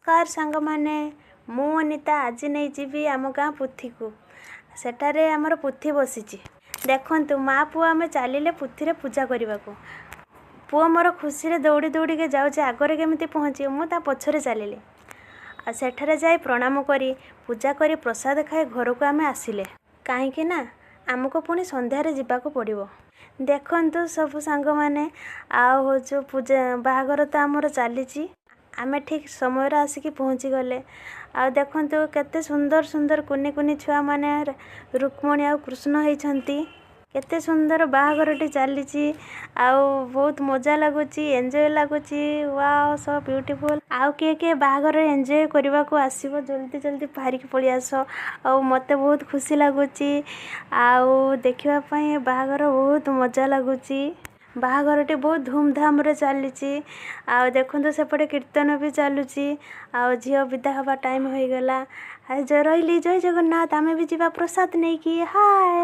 ନମସ୍କାର ସାଙ୍ଗମାନେ, ମୁଁ ଅନିତା ଆଜି ନେଇଯିବି ଆମ ଗାଁ ପୁଥିକୁ। ସେଠାରେ ଆମର ପୁଥି ବସିଛି। ଦେଖନ୍ତୁ, ମା ପୁଅ ଆମେ ଚାଲିଲେ ପୁଥିରେ ପୂଜା କରିବାକୁ। ପୁଅ ମୋର ଖୁସିରେ ଦୌଡ଼ି ଦୌଡ଼ିକି ଯାଉଛି, ଆଗରେ କେମିତି ପହଞ୍ଚିବ। ମୁଁ ତା ପଛରେ ଚାଲିଲି ଆଉ ସେଠାରେ ଯାଇ ପ୍ରଣାମ କରି, ପୂଜା କରି, ପ୍ରସାଦ ଖାଇ ଘରକୁ ଆମେ ଆସିଲେ, କାହିଁକି ନା ଆମକୁ ପୁଣି ସନ୍ଧ୍ୟାରେ ଯିବାକୁ ପଡ଼ିବ। ଦେଖନ୍ତୁ ସବୁ ସାଙ୍ଗମାନେ, ଆଉ ହେଉଛି ପୂଜା ବାହାଘର ତ ଆମର ଚାଲିଛି। ଆମେ ଠିକ୍ ସମୟରେ ଆସିକି ପହଞ୍ଚିଗଲେ। ଆଉ ଦେଖନ୍ତୁ କେତେ ସୁନ୍ଦର ସୁନ୍ଦର କୁନି କୁନି ଛୁଆମାନେ ରୁକ୍ମଣୀ ଆଉ କୃଷ୍ଣ ହେଇଛନ୍ତି। କେତେ ସୁନ୍ଦର ବାହାଘରଟି ଚାଲିଛି ଆଉ ବହୁତ ମଜା ଲାଗୁଛି, ଏନ୍ଜୟ ଲାଗୁଛି। Wow, so beautiful. ଆଉ କିଏ କିଏ ବାହାଘରରେ ଏନ୍ଜୟ କରିବାକୁ ଆସିବ, ଜଲ୍ଦି ଜଲ୍ଦି ବାହାରିକି ପଳେଇ ଆସ। ଆଉ ମୋତେ ବହୁତ ଖୁସି ଲାଗୁଛି ଆଉ ଦେଖିବା ପାଇଁ ବାହାଘର ବହୁତ ମଜା ଲାଗୁଛି। ବାହାଘରଟି ବହୁତ ଧୁମଧାମରେ ଚାଲିଛି। ଆଉ ଦେଖନ୍ତୁ ସେପଟେ କୀର୍ତ୍ତନ ବି ଚାଲୁଛି ଆଉ ଝିଅ ବିଦା ହେବା ଟାଇମ୍ ହୋଇଗଲା। ଆଉ ରହିଲି, ଜୟ ଜଗନ୍ନାଥ। ଆମେ ବି ଯିବା ପ୍ରସାଦ ନେଇକି। ହାଏ।